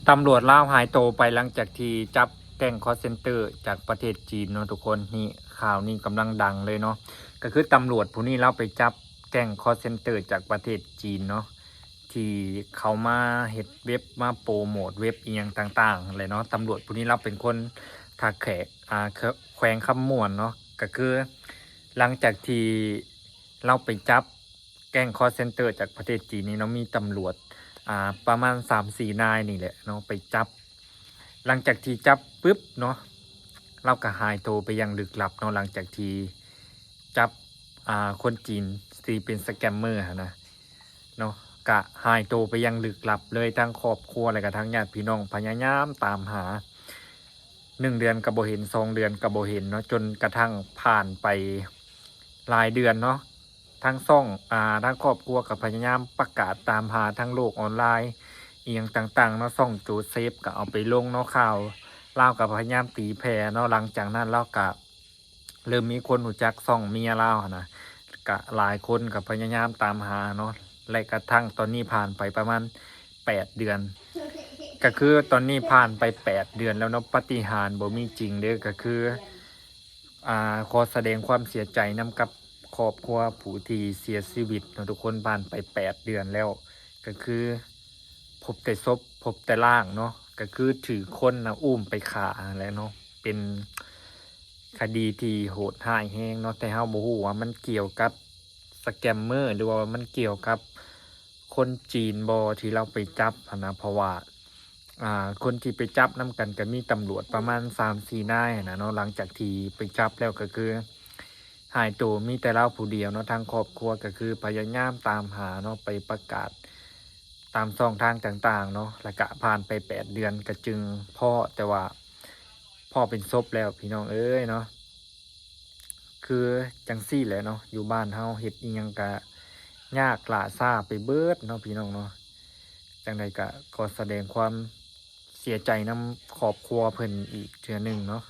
ຕຳຫຼວດລາວຫາຍໂຕໄປຫຼັງຈາກທີ່ຈັບແກ້ງຄອລເຊັນເຕີຈາກປະເທດຈີນເນາະທຸກຄົນ. ນີ້ ຂ່າວນີ້ກຳລັງດັງເລີຍເນາະ, ກໍຄືຕຳຫຼວດຜູ້ນີ້ລາວໄປຈັບແກ້ງຄອລເຊັນເຕີຈາກປະເທດຈີນເນາະ ທີ່ເຂົາມາເຮັດເວັບ ມາໂປຣໂມດເວັບອີ່ຫຍັງຕ່າງໆຫັ້ນແຫຼະເນາະ. ຕຳຫຼວດຜູ້ນີ້ລາວເປັນຄົນທ່າແຂກ ອ່າ ແຂ- ແຂວງຄຳມ່ວນເນາະ, ກໍຄືຫຼັງຈາກທີ່ລາວໄປຈັບ ແກ້ງຄອລເຊັນເຕີຈາກປະເທດຈີນນີ້ເນາະ ມີຕຳຫຼວດ ອ່າ ປະມານສາມສີ່ນາຍນີ້ແຫຼະເນາະ ໄປຈັບ. ຫຼັງຈາກທີ່ຈັບປຶບເນາະ ລາວກໍຫາຍໂຕໄປຢ່າງລຶກລັບເນາະ. ຫຼັງຈາກທີ່ຈັບ ອ່າ ຄົນຈີນທີ່ເປັນສະແກມເມີຫັ້ນນະເນາະ ກະຫາຍໂຕໄປຢ່າງລຶກລັບເລີຍ. ທັງຄອບຄົວ ແລະກະທັງຍາດພີ່ນ້ອງພະຍາຍາມຕາມຫາ ໜຶ່ງເດືອນກໍບໍ່ເຫັນ ສອງເດືອນກໍບໍ່ເຫັນເນາະ ຈົນກະທັ່ງຜ່ານໄປຫຼາຍເດືອນເນາະ. ທາງຊ່ອງ ອ່າ ທາງຄອບຄົວກໍພະຍາຍາມປະກາດຕາມຫາທາງໂລກອອນລາຍອີ່ຫຍັງຕ່າງໆເນາະ, ຊ່ອງໂຈເຊຟກໍເອົາໄປລົງເນາະ, ຂ່າວລາວກໍພະຍາຍາມຕີແຜ່ເນາະ. ຫຼັງຈາກນັ້ນລາວກໍເລີ່ມມີຄົນຮູ້ຈັກຊ່ອງເມຍລາວຫັ້ນນະ, ກະຫຼາຍຄົນກໍພະຍາຍາມຕາມຫາເນາະ ແລະກະທັ່ງຕອນນີ້ຜ່ານໄປປະມານ ແປດເດືອນ ກໍຄືຕອນນີ້ຜ່ານໄປແປດເດືອນແລ້ວເນາະ. ປາຕິຫານບໍ່ມີຈິງເດີ້ ກໍຄື ອ່າ ຂໍສະແດງຄວາມເສຍໃຈນຳກັບຄອບຄົວຜູ້ທີ່ເສຍຊີວິດເນາະທຸກຄົນ. ຜ່ານໄປແປດເດືອນແລ້ວ ກໍຄືພົບແຕ່ສົບ ພົບແຕ່ຮ່າງເນາະ, ກໍຄືຖືກຄົນນະອຸ້ມໄປຂ້າຫັ້ນແຫຼະເນາະ. ເປັນຄະດີທີ່ໂຫດຮ້າຍແຮງເນາະ, ແຕ່ເຮົາບໍ່ຮູ້ວ່າມັນກ່ຽວກັບສະແກມເມີ ຫຼືວ່າມັນກ່ຽວກັບ ຄົນຈີນບໍ່ທີ່ລາວໄປຈັບຫັ້ນນະ, ເພາະວ່າ ອ່າ ຄົນທີ່ໄປຈັບນຳກັນກໍມີຕຳຫຼວດປະມານສາມສີ່ນາຍຫັ້ນນະເນາະ. ຫຼັງຈາກທີ່ໄປຈັບແລ້ວກໍຄືຫາຍໂຕມີແຕ່ລາວຜູ້ດຽວເນາະ. ທາງຄອບຄົວກໍຄືພະຍາຍາມຕາມຫາເນາະ, ໄປປະກາດຕາມຊ່ອງທາງຕ່າງໆເນາະ, ແລ້ວກະຜ່ານໄປແປດເດືອນກໍຈຶ່ງພໍ້, ແຕ່ວ່າພໍ້ເປັນສົບແລ້ວ ພີ່ນ້ອງເອີຍເນາະ. ຄືຈັ່ງຊີ້ແຫຼະເນາະ, ຢູ່ບ້ານເຮົາເຮັດອີ່ຫຍັງກະຍາກຫຼ້າຊ້າໄປເບິດເນາະ ພີ່ນ້ອງເນາະ. ຈັ່ງໃດກະຂໍສະແດງຄວາມເສຍໃຈນຳຄອບຄົວເພິ່ນອີກເທື່ອໜຶ່ງເນາະ.